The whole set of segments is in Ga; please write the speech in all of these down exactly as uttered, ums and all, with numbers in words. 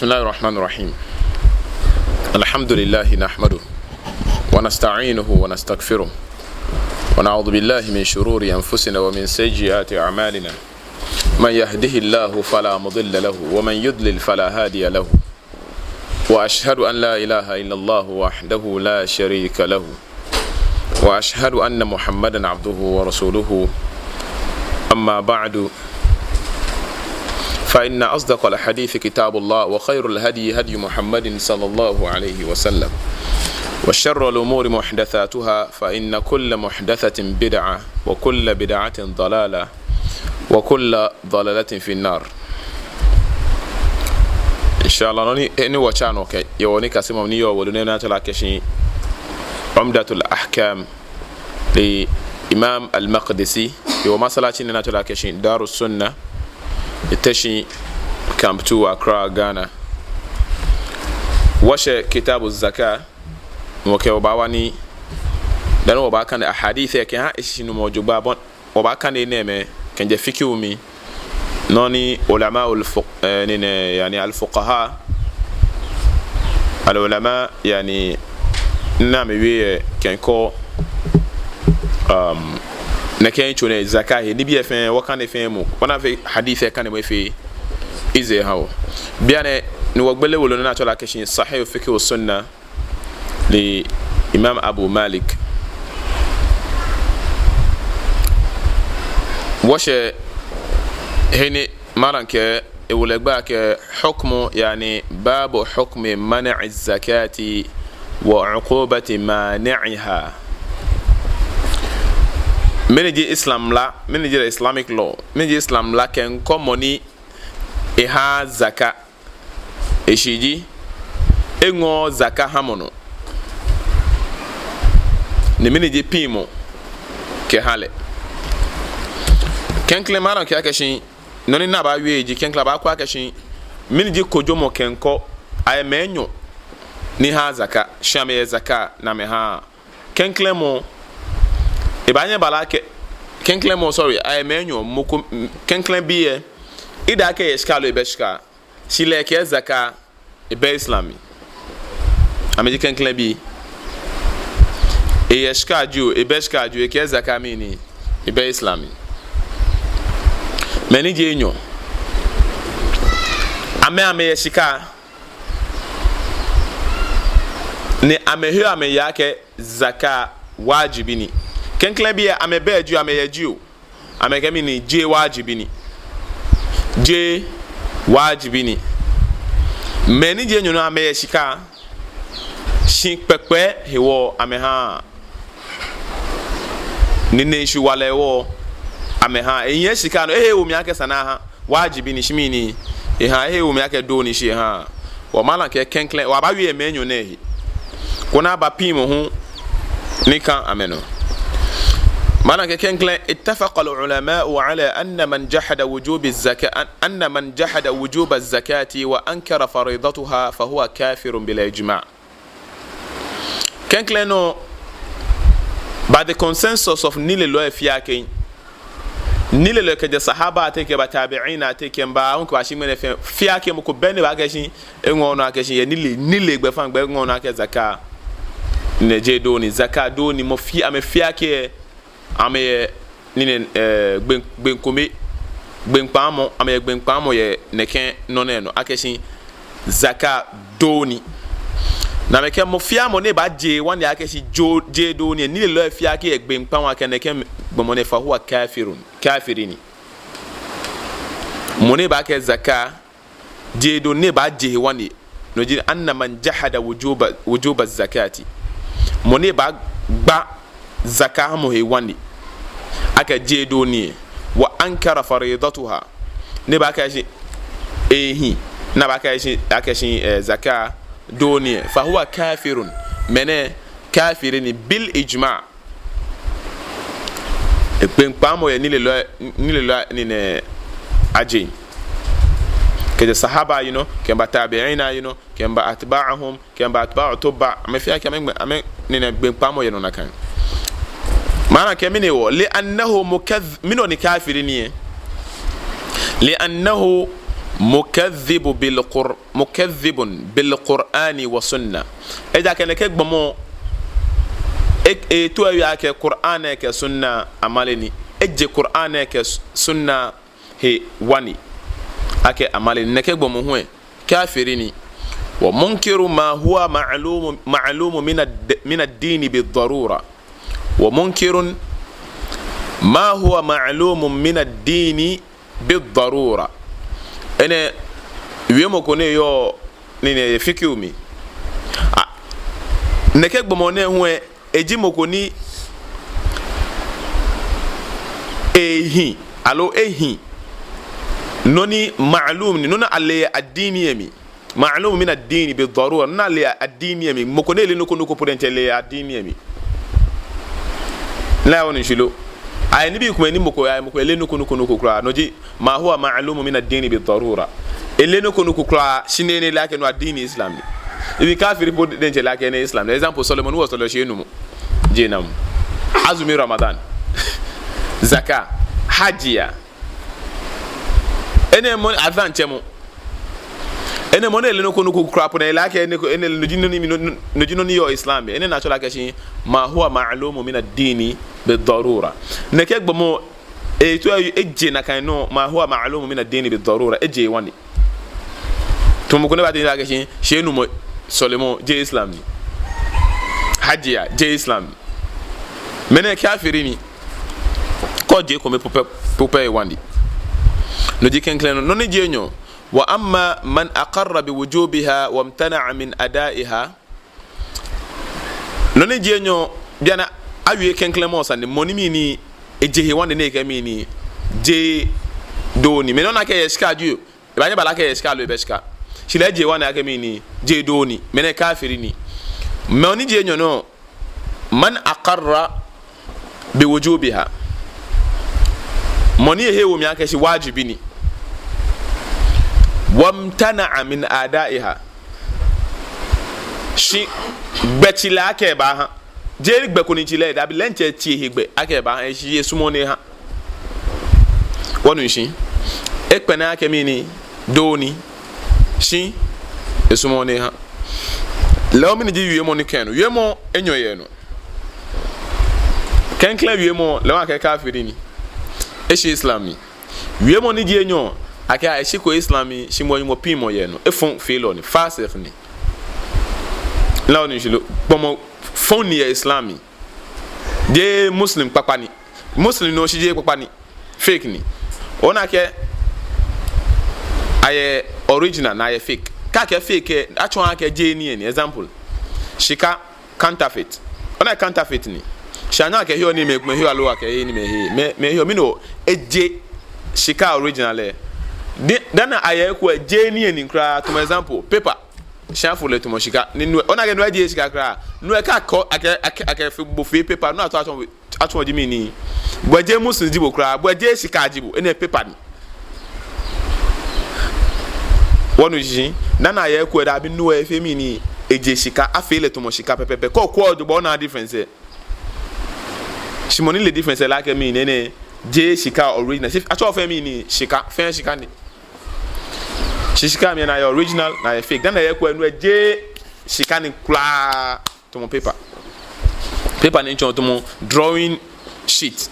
بسم الله الرحمن الرحيم. الحمد لله نحمده ونستعينه ونستغفره ونعوذ بالله من شرور أنفسنا ومن سيئات أعمالنا. من يهده الله فلا مضل له ومن يضلل فلا هادي له. وأشهد أن لا إله إلا الله وحده لا شريك له. وأشهد أن محمدا عبده ورسوله. أما بعد، فإن أصدق الحديث كتاب الله، وخير الهدي هدي محمد صلى الله عليه وسلم، وشر الأمور محدثاتها، فإن كل محدثة بدعة، وكل بدعة ضلالة، وكل ضلالة في النار. إن شاء الله, nɔ ni, eh, ni wɔtsa nɔ kɛ, yɛ wɔ nikasemɔ ni yɔɔ wolo nɛɛ ni atsɛɔ lɛ akɛshi Umdatul Ahkam li Imam Al-Maqdisi, yɛ wɔ masalaci nɛɛ ni atsɛɔ lɛ akɛshi Darus Sunnah, yɛ Teshie Camp Two, Accra, Ghana. Wɔshɛ Kitabu Zaka, wɔkɛ wɔbaawa nii, dani wɔbaakane ahadith lɛ kɛha eshishinumɔ jogbaŋŋ. Wɔbaakane enɛɛmɛi kɛjɛ fikihu mli. Nɔ ni ulama al-fuq-, eh, ni nɛ, yani al-fuqaha, al-ulama, yani, ni amɛwie lɛ kɛkɔ, um, nɛkɛ yitso nɛɛ zaka he, nibii lɛ fɛɛ, wɔkane fɛɛ mu. Wɔna fee hadith lɛ kanemɔ lɛ fɛɛ, easy ha wɔ. Bianɛ, ni wɔgbele wolo nɛɛ ni atsɛɔ lɛ akɛshi Sahih Fiqh Sunnah, li Imam Abu Malik. Wɔshɛ he ni malam kɛɛ, ewulɛ gbɛi akɛ hukmu, yani babu hukmi man'i zakati wa uqubati mani'iha. Mɛni ji Islam la, mɛni ji Islamic law, mɛni ji Islam la kɛkɔ mɔ ni ehaaa zaka. Eshishi ji, eŋɔɔɔ zaka hamɔ nɔ. Ni mɛni ji piŋmɔ kɛha lɛ. Klɛŋklɛŋ malam kɛɛ akɛshi, nɔ ni abaawie ji klɛŋklɛŋ abaakɔ akɛshi, mɛni ji kojomɔ kɛkɔ, ayɛ mɛi enyɔ ni haaa zaka, shi amɛyɛ zaka ni amɛhaaa. Klɛŋklɛŋ mɔ, ebaanyɛ eba lɛ akɛ, klɛŋklɛŋ mɔ, sorry, ayɛ mɛi enyɔ, mɔ ko, klɛŋklɛŋ bi lɛ, eda akɛ eyɛ shika loo ebɛ shika. Shi lɛ ekɛɛ zaka, ebɛ Islam mli. Amɛji klɛŋklɛŋ bii. Eyɛ shika jio, ebɛ shika jio, ekɛɛ zaka mli ni, ebɛ Islam mli. Mɛi ni ji enyɔ. Amɛ, amɛyɛ shika. Ni amɛheɔ amɛyeɔ akɛ zaka wajibi ni. Klɛŋklɛŋ bii lɛ amɛbɛ jio, amɛyɛ jio. Amɛkɛɛ mɛni, jeee wajibi ni. Jeee wajibi ni. Mɛi ni ji enyɔ nɔ amɛyɛ shika. Shi kpɛkpɛ hewɔ amɛhaaa. Ni nɛɛ shiwalɛ hewɔ amɛhaaa. Ehiɛ shika nɔ, ehe ewo mli akɛ esa ni aha. Wajibi ni shi mɛni, ehaaa, ehe ewo mli akɛ doo ni shi ehaaa. Wɔ malam kɛɛ klɛŋklɛŋ, wɔbaawie mɛi enyɔ nɛɛ he. Koni aba piŋmɔ hu ni ka amɛnɔ. Malam kɛɛ klɛŋklɛŋ, اتفق العلماء على أن من جحد وجوب الزكاة، أن من جحد وجوب الزكاة وأنكر فريضتها فهو كافر بالإجماع. Klɛŋklɛŋ nɔ, by the consensus of nilelɔi fɛɛ kɛ, nilelɔi kɛjɛ sahaba ateŋ kɛba tabi'in ateŋ kɛba, hu kɛbashi ŋmɛnɛ fɛɛ, fɛɛ kɛ mɔ ko bɛ ni baakɛɛ shi, eŋɔɔ nɔ akɛshi, yɛ nile, nile gbɛfaŋ gbɛ eŋɔɔ nɔ akɛ zaka, ni jeee doo ni, zaka doo ni, mɔ fɛɛ, amɛ fɛɛ kɛ, amɛyɛ ni nɛ, eh, gbeŋ-, gbeŋ kome, gbeŋ kpaŋmɔ, amɛyɛ gbeŋ kpaŋmɔ yɛ nɛkɛ nɔ nɛɛ nɔ, akɛshi zaka doo ni. Ni amɛkɛɛ mɔ fɛɛ mɔ ni baaje wani akɛshi jeee doo ni, nilelɔi fɛɛ kɛ yɛ gbeŋ kpaŋmɔ akɛ nɛkɛ gbɔmɔ nɛɛ فهو كافر, kafiri ni. Mɔ ni baakɛɛ zaka jeee doo ni, baaje he wani. No ji أن من جحد وجوب، وجوب الزكاة. Mɔ ni baagba zaka hamɔ he wani. Akɛ jeee doo ni. وأنكر فريضتها. Ni baakɛɛ shi, ehi, ni baakɛɛ shi, akɛɛ shi, eh, zaka doo ni. فهو كافر. Mɛnɛ kafiri ni بالإجماع. Gbeŋ kpaŋmɔ yɛ nilelɔi, nilelɔi ni nɛ ajeŋ. Kɛjɛ sahaba yi nɔ, kɛba tabi'ina yi nɔ, kɛba atba'uhum, kɛba atba'u tubba, amɛ fɛɛ kɛ amɛ, amɛ ni nɛ gbeŋ kpaŋmɔ yɛ nɔ nakai. Malam kɛɛ mɛni hewɔ, لأنه مكذ-, mɛni hewɔ ni kafiri ni yɛ. لأنه Mukadhdhibu bil Qur-, mukadhdhibun bil Qur'ani wa sunna. Ejaakɛ nɛkɛ gbɔmɔ, e, eto ewie akɛ Qur'an kɛ sunna amale ni. Eje Qur'an kɛ s-, sunna he wa ni. Akɛ amale ni. Nɛkɛ gbɔmɔ hu lɛ, kafiri ni. Wa munkiru ma huwa ma'lumu, ma'lumu min ad-, min ad-dini bid darura. Wa munkirun ma huwa ma'lumun min ad-dini bid darura. Enɛ wiemɔ ko ni yɔɔ nii nɛɛ yɛ fikihu mli. A, nɛkɛ gbɔmɔ nɛɛ hu lɛ, eji mɔ ko ni ehi, aloo ehi nɔ ni ma'lum ni, nɔ ni ale yɛ ad-dini lɛ mli. Ma'lum min ad-dini bid darura. Nɔ ni ale yɛ ad-dini lɛ mli. Mɔ ko ni eleee nɔ ko nɔ ko po diɛŋtsɛ eleee yɛ ad-dini lɛ mli. Lɛ onu shishi lo? Ayɛ nibii komɛi ni mɔ ko, ayɛ mɔ ko eleee nɔ ko nɔ ko nɔ ko kwraa. No ji ma huwa ma'lumun min ad-dini bid darura. Eleee nɔ ko nɔ ko kwraa, shi ni ele akɛ no ad-dini Islam ni. Even kafiri po diɛŋtsɛ le akɛ enɛ Islam ni. Example, sɔlemɔ ni wɔsɔleɔ shi enumɔ. Jeee namɔ. Azumi Ramadan. Zaka. Hajjiya. Enɛ mɔ, adhan tsɛmɔ. Enɛ mɔ ni eleee nɔ ko nɔ ko kwraa po ni ele akɛ enɛ ko, enɛ no ji nɔ ni mli, no, no ji nɔ ni yɔɔ Islam mli. Enɛ ni atsɛɔ lɛ akɛ shi ma huwa ma'lumun min ad-dini bid darura. Nɛkɛ gbɔmɔ, eto e, eje nakai nɔ, ma huwa ma'lumun min ad-dini bid darura. Eje wa ni. Tamɔ mɔ ko ni baate ni eba akɛ shi, shi enumɔ sɔlemɔ jeee Islam ni. Hajjiya jeee Islam ni. Mɛnɛ kafiri ni. Kɛ oje ekome po pɛ, po pɛ ewa ni. No ji klɛŋklɛŋ nɔ. Nɔ ni ji enyɔ. Wa amma man aqarra bi wujubiha wamtana'a min ada'iha. Nɔ ni ji enyɔ, bianɛ awie klɛŋklɛŋ mɔ sane, mɔ ni mɛni, eje he wa ni ni ekɛɛ mɛni, jeee doo ni. Mɛni ona akɛ eyɛ shika jio. Ebaanyɛ eba lɛ akɛ eyɛ shika aloo ebɛ shika. Shi lɛ eje wa ni akɛ mɛni, jeee doo ni. Mɛnɛ kafiri ni. Mɔ ni ji enyɔ nɔ, man aqarra bi wujubiha. Mɔ ni ehe wo mli akɛ shi wajibi ni. Wamtana'a min ada'iha. Shi gbɛ tsi lɛ akɛ ebaaha. Jeee gbɛ ko ni tsi lɛ, dabi lɛ diɛŋtsɛ etsi ehe gbɛ akɛ ebaaha, shi esumɔɔɔ ni eha. Wɔnu shishi? Ekpɛlɛɛɛ akɛ mɛni, doo ni. Shi esumɔɔɔ ni eha. Lɛ hu mɛni ji wiemɔ ni kɛ nɔ. Wiemɔ enyɔ yɛ nɔ. Klɛŋklɛŋ wiemɔ, lɛ hu akɛɛ kafiri ni. Eshi Islam mli. Wiemɔ ni ji enyɔ, akɛɛ eshiko Islam mli, shi mɔ Nyɔŋmɔ piŋmɔ yɛ nɔ. Efɔŋfeelɔ ni, fasiq ni. Lɛ onu shishi lo? Gbɔmɔ fɔŋ ni yɛ Islam mli. Jeee Muslim kpakpa ni. Muslim nɔ shi jeee kpakpa ni. Fake ni. Ona akɛ ayɛ original ni ayɛ fake. Kɛ akɛɛ fake lɛ, atsɔɔ akɛ jeee nii ni. Example. Shika counterfeit. Ona counterfeit ni. Shi anyɛɛɛ akɛhe ni mɛi, mɛi heɔ aloo akɛhe ni mɛi heee. Mɛi, mɛi heɔ, mɛni hewɔ? Ejeee shika original lɛ. Dani ayɛ eko lɛ, jeee nii ni kwraa. Tamɔ example, paper. Shi afo lɛ tamɔ shika. Ni no, ona akɛ no lɛ jeee shika kwraa. No lɛ kɛ akɔ, akɛ, akɛ, akɛfee bo fee paper, no atsɔɔ, atsɔɔ, atsɔɔ ji mɛni. Bo jeee Muslim ji bo kwraa, bo jeee shika ji bo, enɛ paper ni. Wɔnu shishi? Dani ayɛ eko lɛ, dabi, no lɛ efee mɛni, ejeee shika, afee lɛ tamɔ shika pɛpɛɛpɛ. Kɛ okwɛ jogbaŋŋ ona difference lɛ. Shi mɔ ni le difference lɛ, lɛ akɛɛ mɛni, enɛ jeee shika original. Shi atsɔɔ fɛɛ mɛni, shika, fɛɛ shika ni. Shi shika mli lɛ ayɛ original, ni ayɛ fake. Dani ayɛ eko lɛ, no lɛ jeee shika ni kwraa, tamɔ paper. Paper ni atsɔɔ tamɔ drawing sheet.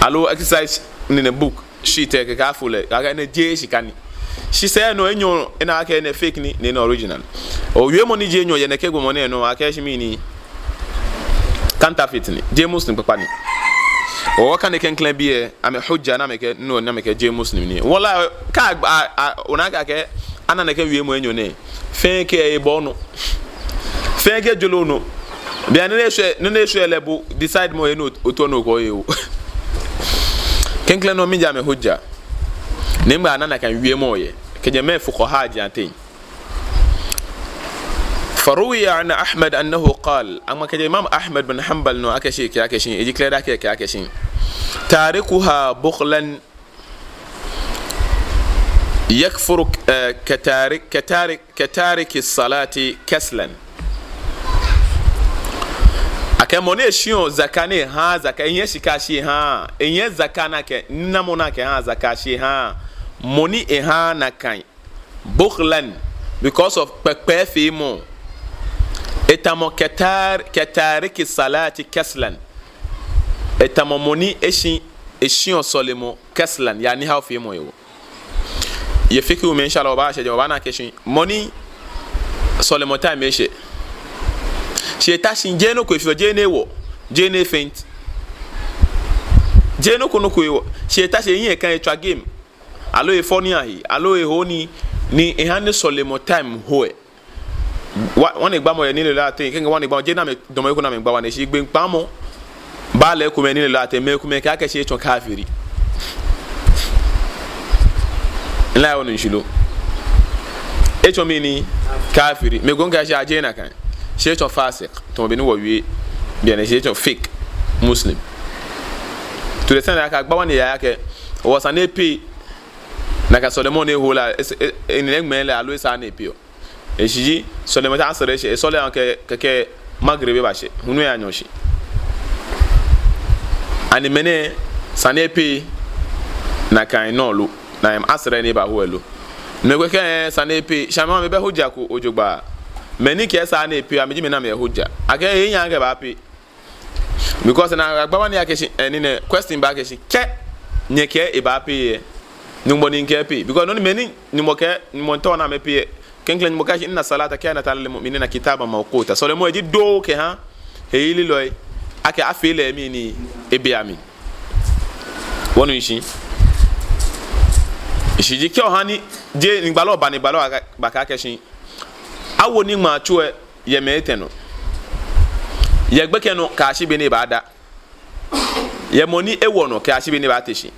Aloo exercise nɛɛ book sheet lɛ kɛkɛ afo lɛ, akɛɛ enɛ jeee shika ni. Shi sɛɛ no enyɔ, ena akɛ enɛ fake ni, ni enɛ original. Owiemɔ ni ji enyɔ yɛ nɛkɛ gbɔmɔ nɛɛ nɔ, akɛɛ shi mɛni, counterfeit ni, jeee Muslim kpakpa ni. Okane klɛŋklɛŋ bii lɛ, amɛ hujja ni amɛkɛɛ, no ni amɛkɛɛ jeee Muslim ni. Wallahi, kɛ a, a, a, ona akɛ, akɛ, ana nɛkɛ wiemɔ enyɔ nɛɛ. Fɛɛ kɛ ebɔ nɔ. Fɛɛ kɛ jolo nɔ. Bianɛ ni eshwɛ, ni eshwɛ lɛ bo decide mɔ he ni oto nɔ ko ye o. Klɛŋklɛŋ nɔ mɛni ji amɛ hujja. Ni mba ana nakai wiemɔ lɛ. Kɛjɛ mɛi fuqaha ji ateŋ. فروي عن أحمد أنه قال. Aŋma kɛjɛ Imam Ahmad bin Hanbal nɔ akɛ shi ekɛɛ akɛ shi, eji kɛlɛ da akɛ ekɛɛ akɛ shi. تاركها بخلا يكفر، eh, كتارك، كتارك، كتارك الصلاة كسلا. Akɛ mɔ ni eshiɔ zaka ni ehaaa zaka, ehiɛ shika shi ehaaa, ehiɛ zaka ni akɛ, ninamɔ ni akɛhaa zaka shi ehaaa, mɔ ni ehaaa nakai, bukhlan, because of kpɛkpɛɛfeemɔ. Etamɔ katar-, katariki salati kaslan. Etamɔ mɔ ni eshi, eshiɔ sɔlemɔ kaslan, yɛ anihaofeemɔ hewɔ. Yɛ fiqh mli, inshallah, wɔbaashɛ jɛi, wɔbaana akɛ shi mɔ ni sɔlemɔ time eshɛ, shi eta shi jeee nɔ ko efeɔ, jeee ni ewɔ, jeee ni e-faint, jeee nɔ ko nɔ ko ewɔ, shi eta shi ehiɛ ka etswa game, aloo efɔ nii ahe, aloo eho nii, ni eha ni sɔlemɔ time ho lɛ. Wa-, ŋwanejwamɔ yɛ nilee lɛ ateŋ, kɛ ŋkɛɛ ŋwanejwamɔ, jeee ni amɛdamɔ he ko ni amɛgba ŋwane, shi gbeekpamɔ baa lɛ komɛi yɛ nilee lɛ ateŋ, mɛi komɛi kɛɛ akɛ shi etsɔ kafiri. Nla onu shishi lo? Etsɔ mɛni? Kafiri. Mɛi komɛi kɛɛ shi jeee nakai. Shi etsɔ fasiq. Tamɔ bɔ ni wɔwie bianɛ, shi etsɔ fake Muslim. To the extent that akagba ŋwane yaa akɛ, esa ni e-pay nakai sɔlemɔ ni eho lɛ, es-, e-, e-, ni eŋmɛɛ lɛ, aloo esaaa ni e-pay-ɔ. Eshishi ji, sɔlemɔ time, asr eshɛ, esɔleɔ kɛ, kɛkɛ Maghrib bashɛ, hulu lɛ anyɔ shi. Ani mɛnɛ esa ni e-pay nakai nɔ lo, ni asr ni ebaho lɛ lo? Mɛi komɛi kɛɛ esa ni e-pay, shi amɛ amɛbɛ hujja ko jogbaŋŋ. Mɛi ni kɛɛ esaaa ni e-pay, amɛji mɛi ni amɛyɛ hujja. Akɛ enyɛ akɛ eba-pay. Because naagba ŋwane akɛ shi, eh, nii nɛɛ, question ba akɛ shi, kɛ nyɛkɛɛ eba-pay lɛ, Nyɔŋmɔ ni kɛɛ e-pay. Because nɔ ni mɛi ni Nyɔŋmɔ kɛɛ, Nyɔŋmɔ miitao ni amɛ-pay lɛ, klɛŋklɛŋ Nyɔŋmɔ kɛɛ shi, inna salata kanat alal mu'minina kitaban mawquta. Sɔlemɔ lɛ ji doo kɛha heyelilɔi, akɛ afee lɛ mli ni ebe amli. Wɔnu shishi? Shishi ji kɛ oha ni, jeee ni gbalɔ ba ni gbalɔ aka-, bakɛɛ akɛ shi, awo niŋmaa tsu lɛ yɛ mɛi etɛ nɔ. Yɛ gbekɛ nɔ kɛyashi be ni ebaada. Yɛ mɔ ni ewɔ nɔ kɛyashi be ni ebaate shi.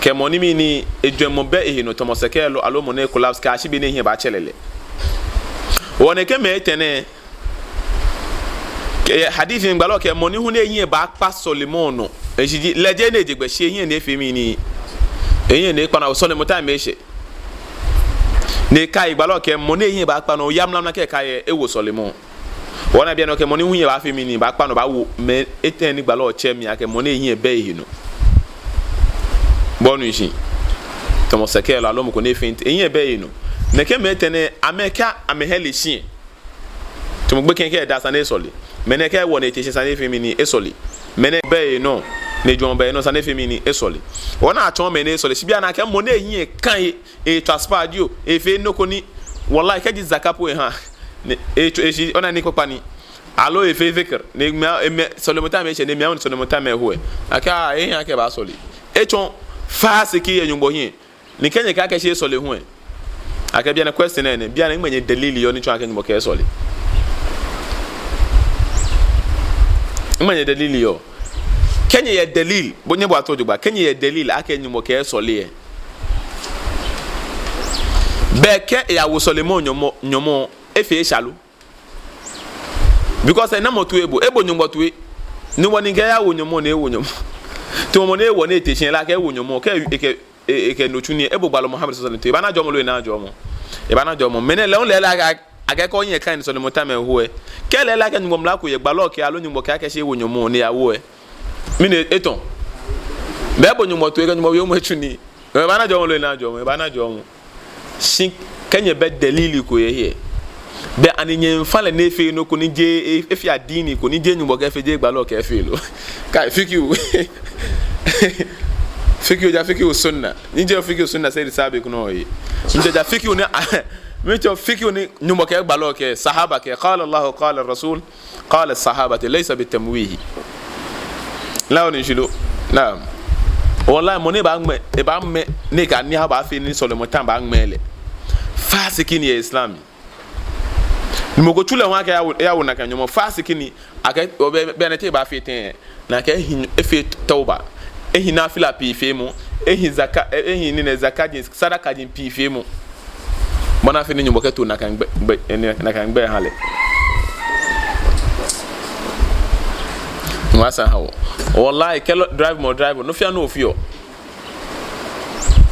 Kɛ mɔ ni mɛni, ejwɛŋmɔ bɛ ehe nɔ tamɔ sɛkɛyelɔ, aloo mɔ ni e-collapse kɛyashi be ni ehiɛ baatsɛlɛ lɛ. Wɔ nɛkɛ mɛi etɛ nɛɛ, kɛ hadith mli gbalɔ kɛɛ mɔ ni hu ni ehiɛ baakpa sɔlemɔ nɔ. Eshishi ji, lɛ jeee ni eje gbɛ shi ehiɛ ni efee mɛni, ehiɛ ni ekpa nɔ, sɔlemɔ time eshɛ. Ni ekai, gbalɔ kɛɛ mɔ ni ehiɛ baakpa nɔ, oya mlamla kɛ ekai lɛ, ewo sɔlemɔ. Wɔna bianɛ akɛ mɔ ni hu ehiɛ baafee mɛni, baakpa nɔ, baawo, mɛi etɛ ni gbalɔ tsɛ mli akɛ mɔ ni ehiɛ bɛ ehe nɔ. Bo onu shishi? Tamɔ sɛkɛyelɔ aloo mɔ ko ni e-faint, ehiɛ bɛ ehe nɔ. Nɛkɛ mɛi etɛ nɛɛ, amɛkɛɛ amɛhe le shi. Tamɔ gbekɛ kɛ eda esa ni esɔle. Mɛnɛ kɛ ewɔ ni ete shi esa ni efee mɛni, esɔle. Mɛnɛ bɛ ehe nɔ, ni ejwɛŋmɔ bɛ ehe nɔ, esa ni efee mɛni, esɔle. Wɔna atsɔɔ mɛi ni esɔle. Shi bianɛ akɛ mɔ ni ehiɛ ka lɛ, etswa spade oo, efee nɔ ko ni, wallahi, kɛji zaka po eha, ni etswa, eshi, ona ni kpakpa ni. Aloo efee dhikr, ni mɛi, mɛi, sɔlemɔ time eshɛ, ni mɛi awo ni sɔlemɔ time lɛ ho lɛ, akɛɛ, ah, ehiaaa akɛ ebaasɔle. Etsɔ fasiki yɛ Nyɔŋmɔ hiɛ. Ni kɛ nyɛkɛɛ akɛ shi esɔle hu lɛ, akɛ bianɛ question nɛ, bianɛ ŋmɛnɛ nyɛ dalili yɔɔ ni tsɔɔ akɛ Nyɔŋmɔ kɛɛ esɔle? Ŋmɛnɛ nyɛ dalili yɔɔ? Kɛ nyɛyɛ dalil, bo nyɛbo ato jogbaŋŋ, kɛ nyɛyɛ dalil akɛ Nyɔŋmɔ kɛɛ esɔle lɛ, bɛ kɛ eyawo sɔlemɔ nyɔmɔ, nyɔmɔ, efee esha lo? Because enamɔ toi ebo, ebo Nyɔŋmɔ toi. Ni wɔ ni kɛɛ eyawo nyɔmɔ, ni ewo nyɔmɔ. Tamɔ mɔ ni ewɔ ni ete shi lɛ, akɛ ewo nyɔmɔ, kɛ ekɛ, e, ekɛ no tsu nii, ebo gbalɔ Muhammad sallallahu alaihi wasallam toi. Ebaana jɔɔmɔ loo enaaa jɔɔmɔ? Ebaana jɔɔmɔ. Mɛnɛ lɛ, ole lɛ akɛ, akɛ kɛ ohiɛ ka ni sɔlemɔ time lɛ ho lɛ, kɛ lɛ, ole akɛ Nyɔŋmɔ mla ko yɛ gbalɔ kɛɛ, aloo Nyɔŋmɔ kɛɛ akɛ shi ewo nyɔmɔ ni eyawo lɛ, mɛni etɔ̃? Bɛ ebo Nyɔŋmɔ toi, kɛ Nyɔŋmɔ wie omɔ etsu nii. Ebaana jɔɔmɔ loo enaaa jɔɔmɔ? Ebaana jɔɔmɔ. Shi kɛ nyɛbɛ dalili ko yɛ he, bɛ ani nyɛmiifa lɛ ni efee nɔ ko ni jeee, e-, efee adini ko ni jeee Nyɔŋmɔ kɛɛ efee, jeee gbalɔ kɛɛ efee lo? Kai, fikihu. Fikihu, ja fikihu sunna. Ni jeee fikihu sunna Sayyid Sabiq nɔ lɛ. Ni ja fikihu ni, ni ja fikihu ni Nyɔŋmɔ kɛɛ, gbalɔ kɛɛ, sahaba kɛɛ, qala Allahu, qala Rasul. Qala sahabati laysa bitamwihi. Nla onu shishi lo? Naam. Wallahi, mɔ ni baaŋmɛ, ebaamɛ, ni kɛ anihaohe baafee ni sɔlemɔ time baaŋmɛɛ lɛ, fasiki ni yɛ Islam. Ni mɔ ko tsu lɛ hu akɛ eyawo, eyawo nakai nyɔmɔ, fasiki ni, akɛ, obɛ, bɛ ni te baafee tɛŋŋ. Nakai ehi, efee tawba. Ehi nafila pii feemɔ. Ehi zaka, e-, ehi nii nɛɛ zaka ji, sadaka ji pii feemɔ. Bɔ ni afee ni Nyɔŋmɔ kɛto nakai gbɛ, gbɛ, e, nakai gbɛ eha lɛ. Ŋwa sa ha wɔ. Wallahi, kɛ lɔ-, drive mɔ, drive mɔ, nɔ fɛɛ nɔ ofeɔ.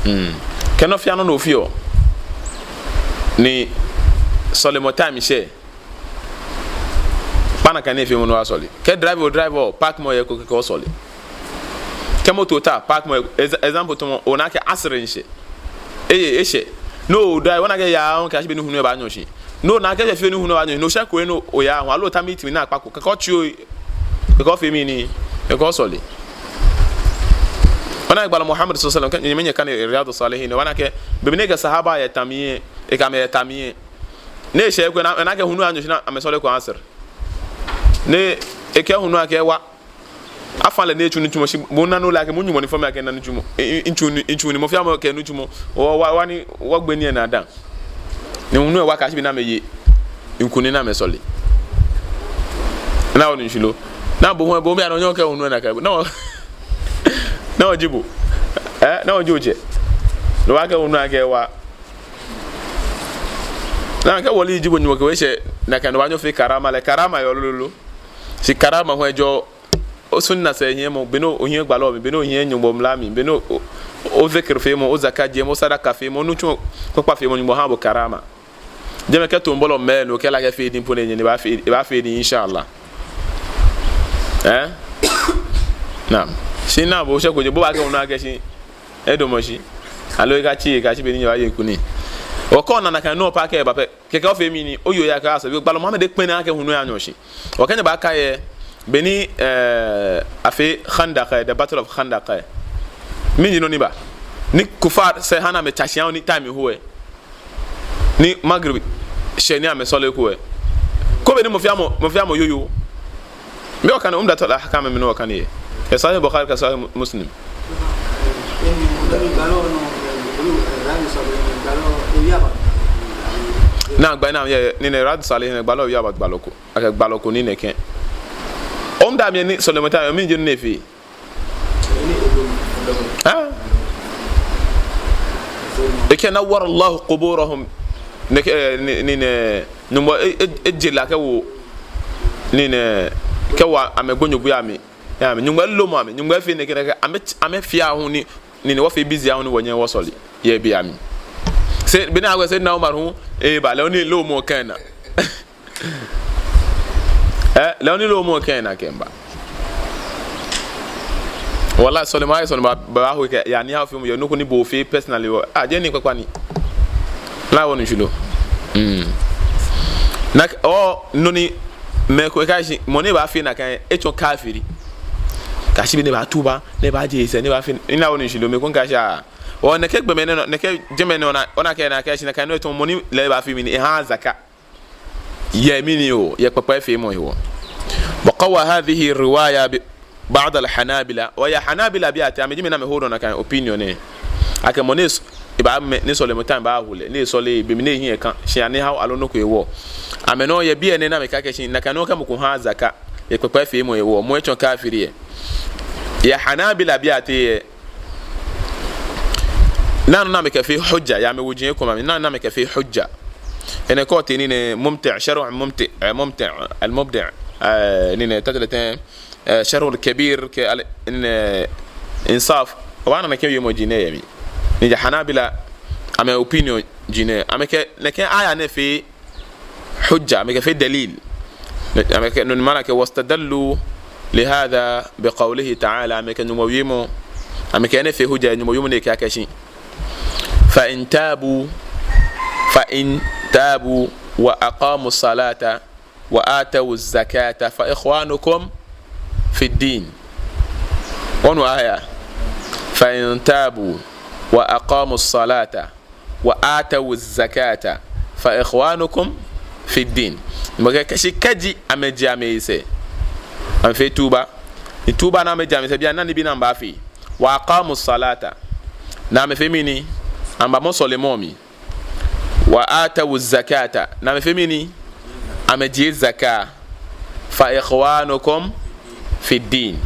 Hmm. Kɛ nɔ fɛɛ nɔ ofeɔ. Ni sɔlemɔ time shɛ. Kpa nakai ni efeemɔ ni oyasɔle. Kɛ drive o drive o, park mɔ yɛ he ko kɛkɛ osɔle. Kɛ moto ta, park mɔ yɛ he ko. Ex-, example tamɔ, ona akɛ asr miishɛ. Eye, eshɛ. No, da, wɔna akɛ yaa hu kɛyashi be ni hulu lɛ baanyɔ shi. No, ona akɛ eshɛ fioo ni hulu lɛ baanyɔ shi. No, shɛ ko eno oya hu. Aloo otã miniti mli ni akpa ko. Kɛkɛ otsi o. Kɛkɛ ofee mɛni? Kɛkɛ osɔle. Wɔna gbalɔ Muhammad sallallahu alaihi wasallam, kɛ nyɛmɛi nyɛkane Riyadu Salihin, wɔna akɛ, be mli ni ekɛ sahaba yɛ ta mli lɛ, ekɛ amɛ yɛ ta mli lɛ. Ni eshɛ ko ena, ena akɛ hulu lɛ anyɔ shi ni amɛsɔleko Asr. Ni ekɛɛ hulu lɛ akɛ wa. Afa lɛ ni etsu nitsumɔ shi, bo ona no lɛ akɛ mɔ nyɔmɔ ni fɔ mi akɛ mina nitsumɔ. E, e, etsu ni, etsu ni mɔ fɛɛ mɔ kɛ nitsumɔ. Wɔ, wɔ, wɔnii, wɔgbe nii lɛ naa dã. Ni hulu lɛ wa kɛyashi be ni amɛye kunim ni amɛsɔle. Ona onu shishi lo? Ni bo hu, bo mli anɔ nyɔ kɛ hulu lɛ nakai. No, no ji bo. Eh, no ji otsɛ. No wɔkɛɛ hulu lɛ akɛ wa. Ni kɛ wali ji bo nyɔmɔ kɛ we shɛ, nakai no baanyɛ ofee karama lɛ, karama yɔɔ lolo. Shi karama hu ejɔ o sunna sɛɛ hiɛmɔ, be ni ohiɛ gbalɔ mli, be ni ohiɛ Nyɔŋmɔ mla mli, be ni o, o, o zikir feemɔ, o zaka jiemɔ, o sadaka feemɔ, o nitsumɔ kpakpa feemɔ, Nyɔŋmɔ ha bo karama. Jɛmɛ kɛ tombolo mɛi ni okɛɛ lɛ akɛ fee diŋ po ni enyɛ ni ebaafee, ebaafee diŋ, inshallah. Eh? Naam. Shi ni bo shɛ ko je, bo baakɛɛ hulu lɛ akɛ shi edamɔ shi. Aloo ekatsi, ekatsi be ni nyɛbaaye kunim. Okɔ nana kan no pa kɛ ba pɛ. Kɛkɛ ofee mɛni? Oya oya kɛ asɔ. Bi gbalɔ Muhammad ekpɛlɛ akɛ hulu lɛ anyɔ shi. Okɛ nyɛ baakai, be ni, eh, afee Khandaq, eh, the Battle of Khandaq, eh. Mɛni ji nɔ ni ba? Ni kufar sɛɛ ha ni amɛtsa shi ni time ho lɛ. Ni Maghrib shɛ ni amɛsɔleko lɛ. Ko be ni mɔ fɛɛ mɔ, mɔ fɛɛ mɔ yoyo. Mɛi wɔkane Umdatul Ahkam mli ni wɔkane lɛ. Kɛ Sahih Bukhari, kɛ Sahih Muslim. Naam, gba, naam, yɛ, yɛ, ni nɛɛ Riyadu Salihin gbalɔ, yɛ aba gbalɔ ko. Akɛ gbalɔ ko ni nɛkɛ. Umda mli ni sɔlemɔ ta, mɛni ji nɔ ni efee? Ah. Ekɛɛ nawwara Allahu quburahum. Nɛkɛ, eh, ni, ni, ni, Nyɔŋmɔ, e, e, eje la kɛwo. Ni, ni, kɛwo amɛgbonyobu amli. Ya, amɛ, Nyɔŋmɔ lomɔ amɛ, Nyɔŋmɔ fee nɛkɛ, nɛkɛ, amɛ, amɛ fɛɛ hu ni, ni, ni wɔfee busy hu ni wɔnyɛ wɔsɔle yɛ bei amli. Shi, be ni akwɛ Sayyidina Umar hu, eba lɛ, ni lomɔ kɛ naa. Eh, lɛ ni lomɔ kɛ naa kɛmiiba. Wallahi, sɔlemɔ, sɔlemɔ, ba, ba, ho kɛ, ya ni ha fi mu, yɛ nɔ ko ni bo ofee personally wɔ. Ah, jeee nii kpakpa ni. Ona onu shishi lo? Mm. Nakai, o, nɔ ni, mɛi komɛi kɛɛ akɛ shi, mɔ ni baafee nakai, etsɔ kafiri. Kɛyashi be ni ebaatuba, ni ebaaje esɛɛ, ni ebaafee, ona onu shishi lo, mɛi komɛi kɛɛ akɛ shi, ah. O, nɛkɛ gbɔmɛi nɛɛ nɔ, nɛkɛ jɛmɛ nɛɛ nɔ, ona akɛ, ona akɛ, shi nakai nɔ, etsɔ mɔ ni lɛ baafee mɛni, ehaaa zaka. Yɛ mɛni hewɔ, yɛ kpakpai feemɔ hewɔ. Wa qawwa hadhihi riwaya bi ba'd al-Hanabila. O yɛ Hanabila bii ateŋ, amɛji mɛi ni amɛhold on nakai opinion nɛɛ. Akɛ mɔ ni s-, ebaamɛ, ni sɔlemɔ time baaho lɛ, ni esɔle, be mli ni ehiɛ kã, shi anyɛɛɛ awo aloo nɔ ko hewɔ. Amɛnɔ yɛ biɛ nɛɛ ni amɛkɛɛ akɛ shi, nakai nɔ kɛ mɔ ko haaa zaka, yɛ kpakpai feemɔ hewɔ, mɔ etsɔ kafiri yɛ. Yɛ Hanabila bii ateŋ yɛ, Nɔ ni amɛkɛfee hujja, yɛ amɛwoji komɛi amli, nɔ ni amɛkɛfee hujja. Enɛ kɛ otee ni nɛɛ Mumti', Sharh Mumti', eh, Mumti', Al-Mubdi', eh, ni nɛɛ, tɛtɛlɛ tɛŋŋ, eh, Sharh Al-Kabir, kɛ al-, ni nɛɛ, Insaf. Obaana nɛkɛ wiemɔi nɛɛ yɛ mli. Ni ja Hanabila, amɛ opinion ji nɛɛ. Amɛkɛ, nɛkɛ aya nɛɛ fee hujja, amɛkɛfee dalil. Amɛkɛ, nɔ ni maana kɛ, wastadallu lihadha biqawlihi ta'ala, amɛkɛ Nyɔŋmɔ wiemɔ, amɛkɛ enɛ fee hujja, Nyɔŋmɔ wiemɔ ni ekɛɛ akɛ shi, fa in tabu, fa in tabu wa aqamu salata wa atawu zakata fa ikhwanukum fi din. Onu aya? Fa in tabu wa aqamu salata wa atawu zakata fa ikhwanukum fi din. Mɔ kɛɛ akɛ shi kɛji amɛje amɛhe sɛɛ, amɛfee tuba. Ni tuba ni amɛje amɛhe sɛɛ, bianɛ nibii ni amɛbaafee. Wa aqamu salata. Ni amɛfee mɛni? Amɛbamɔ sɔlemɔ mli. Wa atawu zakata. Ni amɛfee mɛni? Amɛjie zaka. Fa ikhwanukum fi din.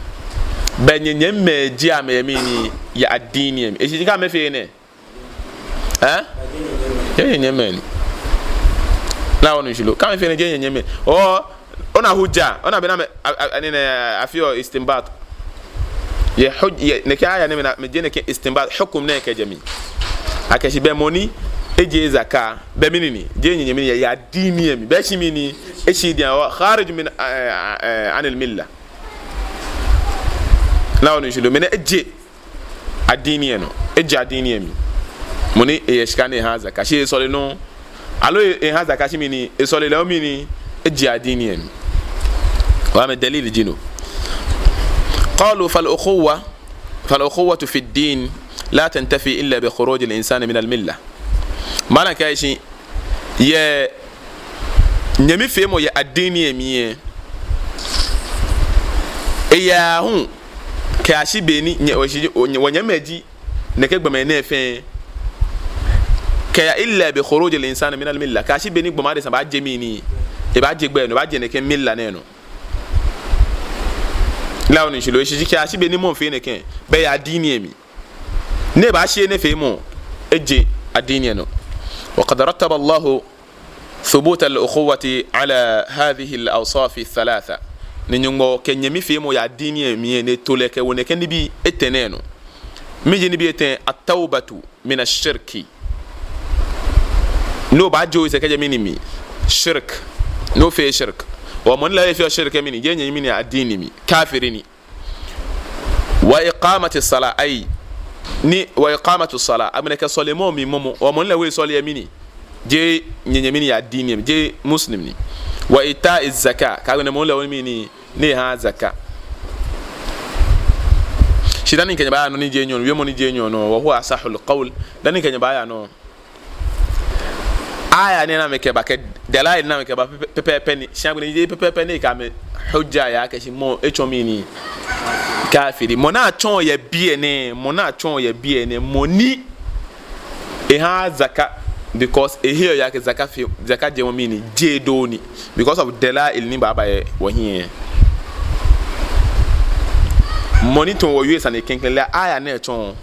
Bɛ nyɛnyɛmimɛi ji amɛ yɛ mɛni? Yɛ addini mli. Eshi kɛ amɛfee enɛ. Eh? Jeee nyɛmimɛi ni. Ona onu shishi lo? Kɛ amɛfee enɛ jeee nyɛmimɛi. O, ona hujja, ona bɔ ni amɛ, a, a, ni nɛɛ, afeɔ istinbat. Yɛ huj-, yɛ, nɛkɛ aya nɛɛ mli ni, amɛjie nɛkɛ istinbat, hukum nɛɛ kɛjɛ mli. Akɛ shi bɛ mɔ ni, ejieee zaka, bɛ mɛni ni, jeee nyɛmimɛi ni, yɛ, yɛ addini mli, bɛ shi mɛni, eshi diɛŋtsɛ, o, kharij min, eh, eh, anil milla. Ona onu shishi lo? Mɛni eje addini lɛ nɔ. Eje addini lɛ mli. Mɔ ni eyɛ shika ni ehaa zaka, shi esɔle nɔŋŋ. Aloo e-, ehaa zaka shi mɛni, esɔle lɛ hu mɛni, eje adiini lɛ mli. Wa amɛ dalil ji no. قالوا فالأخوة، فالأخوة في الدين لا تنتفي إلا بخروج الإنسان من الملة. Malam kɛɛ shi, yɛ nyɛmifeemɔ yɛ adiini lɛ mli lɛ, eyaaa hu kɛyashi be ni nyɛ, wɔ shi, wɔ nyɛmimɛi ji nɛkɛ gbɔmɛi nɛɛ fɛɛ, kɛya إلا بخروج الإنسان من الملة. Kɛyashi be ni gbɔmɔ adesa baaje mɛni, ebaaje gbɛ nɔ, ebaaje nɛkɛ milla nɛɛ nɔ. La oni shishi lo, eshishi kɛyashi be ni mɔ fee nɛkɛ, bɛ eyɛ adiini lɛ mli. Ni ebaashi enɛ feemɔ, eje adiini lɛ nɔ. وقد رتب الله ثبوت الأخوة على هذه الأوصاف الثلاثة. Ni Nyɔŋmɔ kɛ nyɛmifeemɔ yɛ adiini lɛ mli lɛ, ni eto lɛ kɛwo nɛkɛ nibii etɛ nɛɛ nɔ. Mɛni ji nibii etɛ? التوبة من الشرك. Ni obaaje osɛɛ kɛjɛ mɛni mli? Shirk. Ni ofee shirk. Wa mɔ ni lɛ efeɔ shirk lɛ mɛni, jeee nyɛ mɛni, adiini mli. Kafiri ni. وإقامة الصلاة, ayi, ni وإقامة الصلاة, amɛnɛ kɛ sɔlemɔ mli mɔmɔ, wa mɔ ni lɛ esɔleee mɛni, jeee nyɛ mɛni, adiini mli, jeee Muslim ni. وإيتاء الزكاة, kɛ agbɛnɛ mɔ ni lɛ mɛni, ni ehaa zaka. Shi dani mikɛ nyɛ baaya nɔ ni ji enyɔ, wiemɔ ni ji enyɔ nɔ, وهو أصح القول, dani mikɛ nyɛ baaya nɔ. Aya nɛɛ ni amɛkɛba kɛ dalail ni amɛkɛba pɛpɛɛpɛ ni. Shi agbɛnɛ jeee pɛpɛɛpɛ ni kɛ amɛ hujja yaa akɛ shi mɔ etsɔ mɛni, kafiri. Mɔ ni atsɔɔ yɛ biɛ nɛɛ, mɔ ni atsɔɔ yɛ biɛ nɛɛ, mɔ ni ehaaa zaka, because eheɔ eyeɔ akɛ zaka fee, zaka jemɔ mɛni, jeee do ni. Because of dalail ni baaba yɛ wɔhiɛ. Mɔ ni tamɔ wɔwie sane klɛŋklɛŋ lɛ, aya nɛɛ tsɔɔ.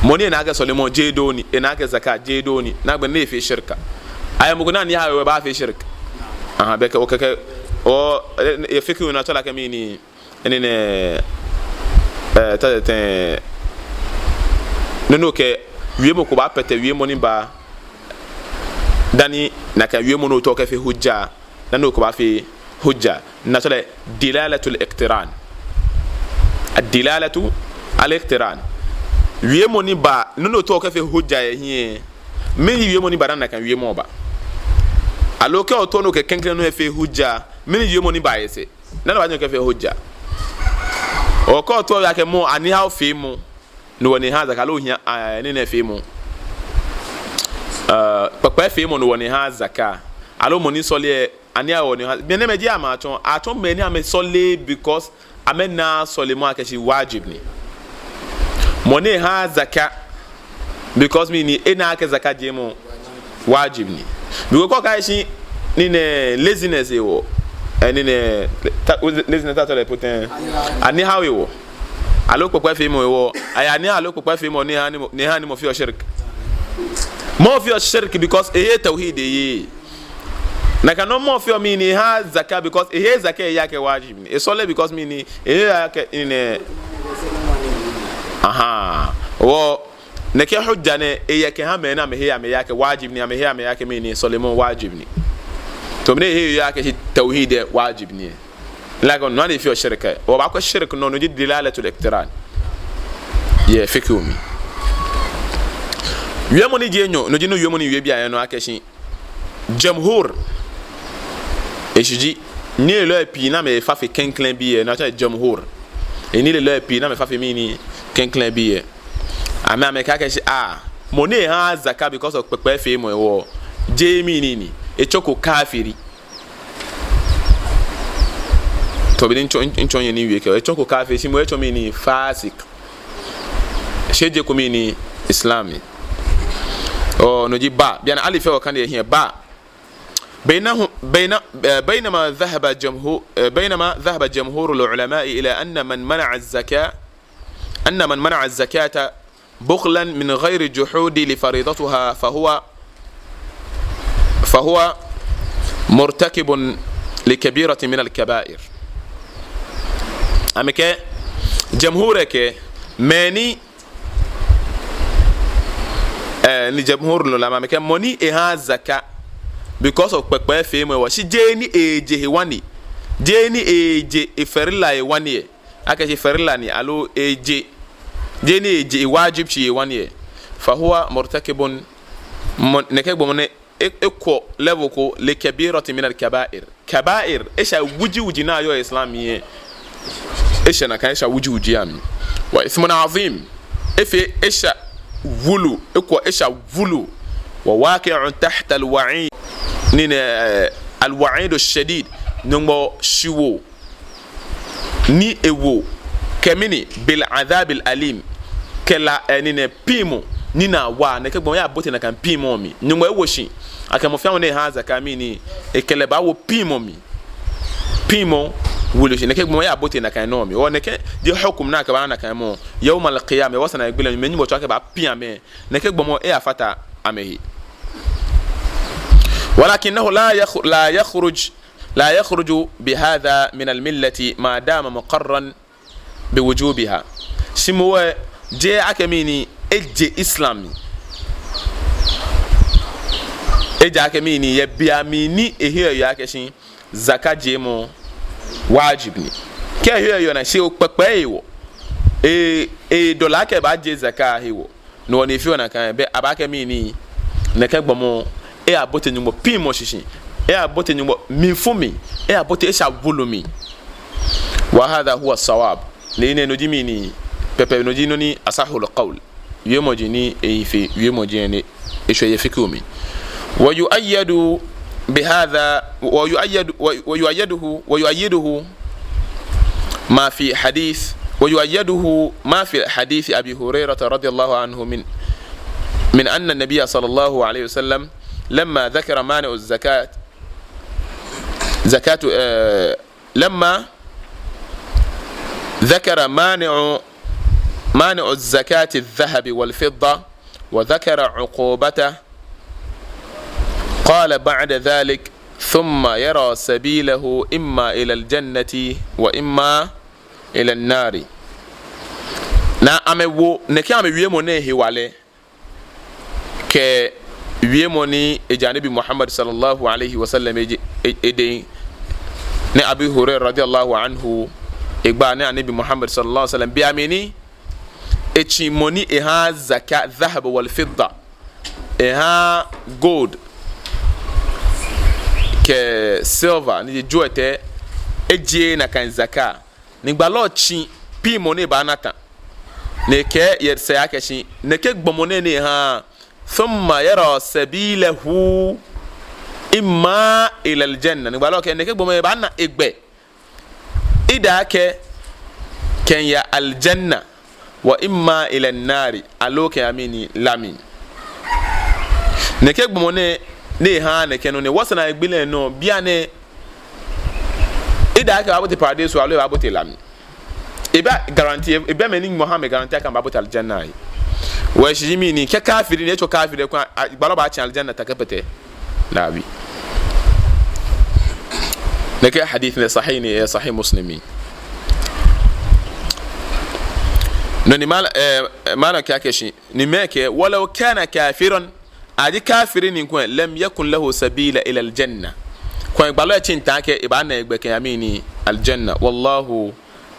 Mɔ ni ena akɛ sɔlemɔ jeee do ni, ena akɛ zaka jeee do ni, ni agbɛnɛ efee shirk. Ayɛ mɔ ko ni aniha ewo ebaafee shirk. Aha, bɛ kɛ, okɛɛ kɛ, o, e, e, fiqh ni atsɔɔ lɛ akɛ mɛni, enɛ nɛɛ, e, ta, ta, ta, nɔ ni okɛ wiemɔ ko baapɛtɛ wiemɔ ni baa dani nakai wiemɔ ni otaoɔ okɛfee hujja, dani okɛbaafee hujja. Ni atsɔɔ lɛ دلالة الاقتران. الدلالة الاقتران. Wiemɔ ni baa, nɔ ni otaoɔ okɛfee hujja yɛ hiɛ. Mɛni wiemɔ ni baa dani nakai wiemɔ baa? Aloo kɛ otaoɔ ni okɛ klɛŋklɛŋ nɔ efee hujja, mɛni wiemɔ ni baa yɛ sɛɛ, dani obaanyɛ okɛfee hujja? Okɛ otaoɔ oyeɔ akɛ mɔ aniha feemɔ ni wɔ ni ehaa zaka, aloo ohia, a, enɛ nɛɛ feemɔ, e, kpɛkpɛfeemɔ ni wɔ ni ehaa zaka, aloo mɔ ni sɔleee, aniha wɔ ni ehaa, mɛi nɛɛmɛi ji amɛ atsɔɔ, atsɔɔ mɛi ni amɛsɔleee because amɛnaaa sɔlemɔ akɛ shi wajib ni. Mɔ ni ehaaa zaka because mɛni, enaaa akɛ zaka jemɔ wajib ni. Because kɛ okɛɛ shi ni nɛɛ laziness hewɔ, e, ni nɛɛ, ta, laziness, ta, ta, lɛ pɔtɛɛ, aniha hewɔ, aloo kpɛkpɛfeemɔ hewɔ, ayɛ aniha aloo kpɛkpɛfeemɔ ni ehaa ni mɔ, ni ehaa ni mɔ feɔ shirk. Mɔ feɔ shirk because eheee tawhid eyeee. Nakai nɔŋŋ mɔ feɔ mɛni, ehaaa zaka because eheee zaka eyeee akɛ wajib ni. Esɔleee because mɛni, eheee akɛ, ni nɛɛ. Aha. Wɔ nɛkɛ hujja nɛɛ, eyɛ kɛha mɛi ni amɛheee amɛyeee akɛ wajib ni, amɛheee amɛyeee akɛ mɛni, sɔlemɔ wajib ni. Tamɔ mɛi ni heee yeɔ akɛ shi tawhid lɛ wajib ni. Like, nɔ ni efeɔ shirk lɛ. Wɔbaakwɛ shirk nɔ, no ji دلالة الاقتران yɛ fiqh mli. Wiemɔ ni ji enyɔ, no ji nɔ wiemɔ ni miwie bianɛ nɔ akɛ shi jamhur. Eshishi ji nilelɔi pii ni amɛfa fe klɛŋklɛŋ bii lɛ, no atsɛɔ jamhur. Nilelɔi pii ni amɛfa fe mɛni, klɛŋklɛŋ bii lɛ. Amɛ, amɛkɛɛ akɛ shi, a, mɔ ni ehaaa zaka because of kpɛkpɛfeemɔ hewɔ, jeee mɛni ni, etsɔko kafiri. Tamɔ bɔ ni mitsɔɔ, mitsɔɔ nyɛ ni miwie kɛɛ, etsɔko kafiri, shi moŋ etsɔ mɛni, fasik. Shi ejeko mɛni, Islam. O, no ji ba. Bianɛ alif lɛ wɔkane yɛ hiɛ, ba. بينه، بين، آه، بينما ذهب جمهور، آه، بينما ذهب جمهور العلماء إلى أن من منع الزكاة، أن من منع الزكاة بخلا من غير جحود لفريضتها فهو، فهو مرتكب لكبيرة من الكبائر. Amɛkɛɛ, jamhur lɛ kɛɛ, mɛi ni, eh, ni jamhur lɛ, amɛkɛɛ mɔ ni ehaaa zaka because of kpɛkpɛfeemɔ hewɔ, shi jeee ni eje hewani, jeee ni eje efarilla hewani lɛ. Akɛ shi farilla ni, aloo eje, jeee ni eje ewajib shi hewani lɛ. فهو مرتكب, mɔ, nɛkɛ gbɔmɔ nɛɛ, e, ekwɔ level ko, لكبيرة من الكبائر. Kaba'ir, esha wuji wuji ni yɔɔ Islam mli lɛ. Esha nakai, esha wuji wuji amli. وإثم عظيم. Efee esha wulu, ekwɔ esha wulu. وواقع تحت الوعيد. Nii nɛɛ, eh, الوعيد الشديد. Nyɔŋmɔ shiwoo ni ewo, kɛ mɛni, بالعذاب الأليم, kɛ la, eh, nii nɛɛ piŋmɔ ni naa wa, nɛkɛ gbɔmɔ lɛ aabote nakai piŋmɔ mli. Nyɔŋmɔ ewo shi akɛ mɔ fɛɛ mɔ ni ehaaa zaka mli ni ekɛ lɛ baawo piŋmɔ mli. Piŋmɔ wulu shi, nɛkɛ gbɔmɔ lɛ aabote nakai nɔ mli. Hewɔ nɛkɛ ji hukum ni akɛbaana nakai mɔ. يوم القيامة, wɔsɛɛ naagbee lɛ, mɛi ni Nyɔŋmɔ tsɔ akɛ abaapiŋ amɛ, nɛkɛ gbɔmɔ lɛ eyaafata amɛhe. ولكنه لا يخ-، لا يخرج لا يخرج بهذا من الملة ما دام مقرا بوجوبها. Shi moŋ lɛ, jeee akɛ mɛni, eje Islam mli. Ejaakɛ mɛni, yɛ be mli ni eheɔ eyeɔ akɛ shi zaka jiemɔ wajib ni. Kɛ eheɔ eyeɔ naa shi ekpɛkpɛɛ hewɔ, e, edɔ lɛ akɛ ebaaje zaka hewɔ. No hewɔ ni efeɔ nakai, belɛ abaakɛɛ mɛni, nɛkɛ gbɔmɔ lɛ eyabote Nyɔŋmɔ piŋmɔ shishi, eyabote Nyɔŋmɔ mlifu mli, eyabote esha wulu mli. وهذا هو الصواب. Ni enɛ no ji mɛni, pɛpɛɛpɛ no ji nɔ ni أصح القول. Wiemɔ ji ni ehi fe, wiemɔ ji nɔ ni eshwɛ yɛ fiqh mli. ويؤيد بهذا، ويؤيد، ويؤيده، ويؤيده ما في حديث، ويؤيده ما في حديث أبي هريرة رضي الله عنه من، من أن النبي صلى الله عليه وسلم لما ذكر مانع الزكاة، زكاة، آه، لما ذكر مانع، مانع الزكاة الذهب والفضة وذكر عقوبته، قال بعد ذلك: ثم يرى سبيله إما إلى الجنة وإما إلى النار. Ni amɛwo nɛkɛ amɛwiemɔ nɛɛ hewalɛ kɛ wiemɔ ni eja Nabi Muhammad صلى الله عليه وسلم ede, e, edɛŋ, ni Abi Hurairah رضي الله عنه egba ni Nabi Muhammad صلى الله عليه وسلم bi amɛ ni, etsĩ mɔ ni ehaaa zaka ذهب والفضة, ehaaa gold kɛ silver, ni ji jwiɛtɛi, ejieee nakai zaka. Ni gbalɔ lɛ tsĩ piŋmɔ ni ebaana tã. Ni ekɛɛ yɛ sɛɛ akɛ shi nɛkɛ gbɔmɔ nɛɛ ni ehaaa, ثم يرى سبيله إما إلى الجنة. Ni gbalɔ lɛ kɛɛ nɛkɛ gbɔmɔ lɛ ebaana egbɛ. Either akɛ ekɛya aljanna, وإما إلى النار, aloo ekɛya mɛni, la mli. Nɛkɛ gbɔmɔ nɛɛ ni ehaaa nɛkɛ nɔ nɛɛ, wɔsɛɛ naagbee lɛ nɔ, bianɛ, either akɛ ebaabote paradeiso aloo ebaabote la mli. Ebɛ guarantee, ebɛ mɛi ni Nyɔŋmɔ ha amɛ guarantee akɛ amɛbaabote aljanna lɛ. Hewɔ shi ji mɛni, kɛ kafiri ni etsɔ kafiri lɛ kulɛ, a, gbalɔ lɛ baatsĩ aljanna taakɛ pɛtɛ. Dabi. Nɛkɛ hadith nɛɛ sahih ni, eh, Sahih Muslim mli. No ni mal-, eh, malam kɛɛ akɛ shi, ni mɛi kɛɛ, ولو كان كافرا, eji kafiri ni kulɛ, لم يكن له سبيل إلى الجنة. Kulɛ gbalɔ lɛ etsĩŋ taakɛ ebaana egbɛ kɛya mɛni, aljanna. والله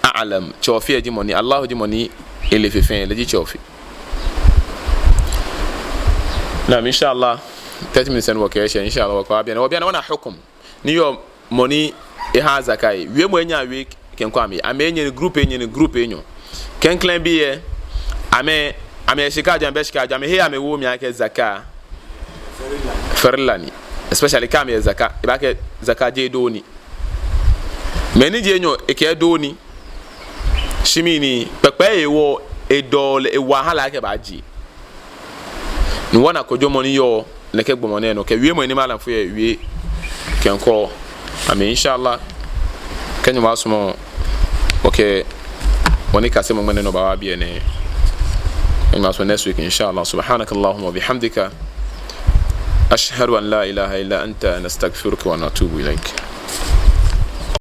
أعلم. Tsɛ Ofe ji mɔ ni, Allah ji mɔ ni ele fe fɛɛ, lɛ ji Tsɛ Ofe. Naam, inshallah, thirty minutes ni wɔkɛɛ eshɛ, inshallah, wɔkɛbaa biɛ nɛɛ, wɔbaa biɛ nɛɛ wɔna hukum ni yɔɔ mɔ ni ehaaa zaka lɛ. Wiemɔ enyɔ awie kɛkɔ amɛ. Amɛ enyɔ ni group enyɔ ni group enyɔ. Klɛŋklɛŋ bii lɛ, amɛ, amɛ shika jɔ, amɛbɛ shika jɔ, amɛhe amɛwo mli akɛ zaka farilla ni. Especially kɛ amɛyɛ zaka, ebaakɛɛ zaka jeee doo ni. Mɛi ni ji enyɔ, ekɛɛ doo ni. Shi mɛni, kpɛkpɛɛ hewɔ, edɔɔ lɛ, ewahala akɛ ebaajie. Ni wɔna kojomɔ ni yɔɔ nɛkɛ gbɔmɔ nɛɛ nɔ, kɛ wiemɔi ni malamfoi lɛ wie kɛkɔ amɛ, inshallah. Kɛ Nyɔŋmɔ sumɔ, okay, wɔnikasemɔ ŋmɛnɛ nɔ baaba biɛ nɛɛ. Kɛ Nyɔŋmɔ sumɔ next week, inshallah. سبحانك اللهم وبحمدك. أشهد أن لا إله إلا أنت، نستغفرك ونتوب إليك.